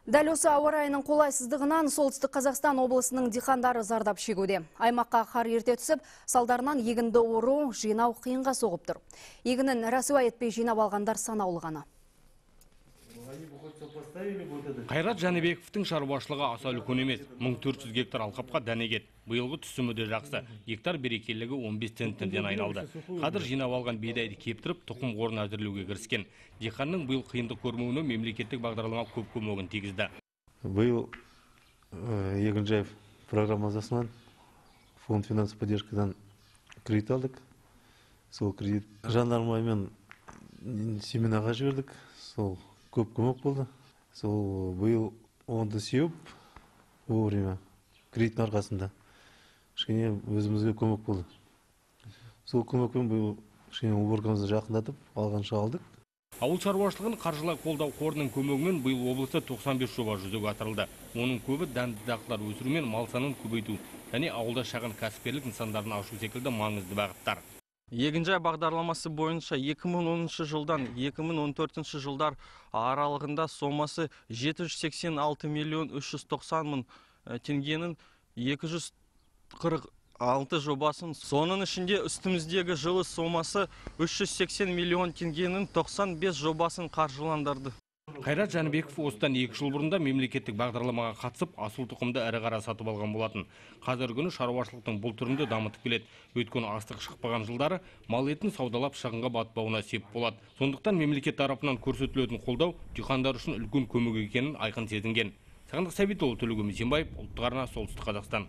Дәл осы ауа райының қолайсыздығынан Солтүстік Қазақстан облысының диқандары зардап шегуде. Аймаққа қар ерте түсіп, салдарынан егінді ору, жинау қиынға соғып тұр. Егінін рәсуа етпей жинап алғандар санаулы ғана. Қайрат Жәнібековтің шаруашылығы аса үлкен емес. 1400 гектар алқапқа дән егеді. Биылғы түсімі де жақсы. Гектар берекелігі 15 центнерден айналды. Қазір жинап алған бидайды кептіріп, тұқым қорын әзірлеуге кіріскен. Диқанның биыл қиындық көрмеуіне мемлекеттік бағдарлама көп көмегін тигізді. Биыл Егінжай программасынан фонд финансовой поддержкадан кредит алдық. Сол кредит жанармаймен семенаға жібердік. Сол көп көмек болды. Сол биыл онды сеуіп вовремя кредиттің арқасында кішкене өзімізге көмек болды. Сол көмекпен биыл кішкене уборкамызды жақындатып алғанша алдық. Ауыл шаруашылығын қаржылай қолдау қорының көмегімен биыл облыста 95 жоба жүзеге асырылды. Оның көбі дәнді дақылдар өсіру мен мал санын көбейту және ауылда шағын кәсіпкерлік нысандарын ашу секілді маңызды бағыттар. Егінжай бағдарламасы бойынша 2010 жылдан 2014 жылдар аралығында сомасы 786 миллион 390 мың теңгенің 246 жобасын, соның ішінде үстіміздегі жылы сомасы 380 миллион теңгенің 95 жобасын қаржыландырды. Қайрат Жәнібеков осыдан 2 жыл бұрын да мемлекеттік бағдарламаға қатысып, асыл тұқымды ірі қара сатып алған болатын. Қазіргі күні шаруашылықтың бұл түрін де дамытып келеді. Өйткені астық шықпаған жылдары мал етін саудалап шығынға батпауына сеп болады. Сондықтан мемлекет тарапынан көрсетілетін қолдау диқандар үшін үлкен көмек екенін айқын сезінген. Сағындық Сәбитұлы, Төлеген Бейсенбаев, Ұлттық арна, Солтүстік Қазақстан.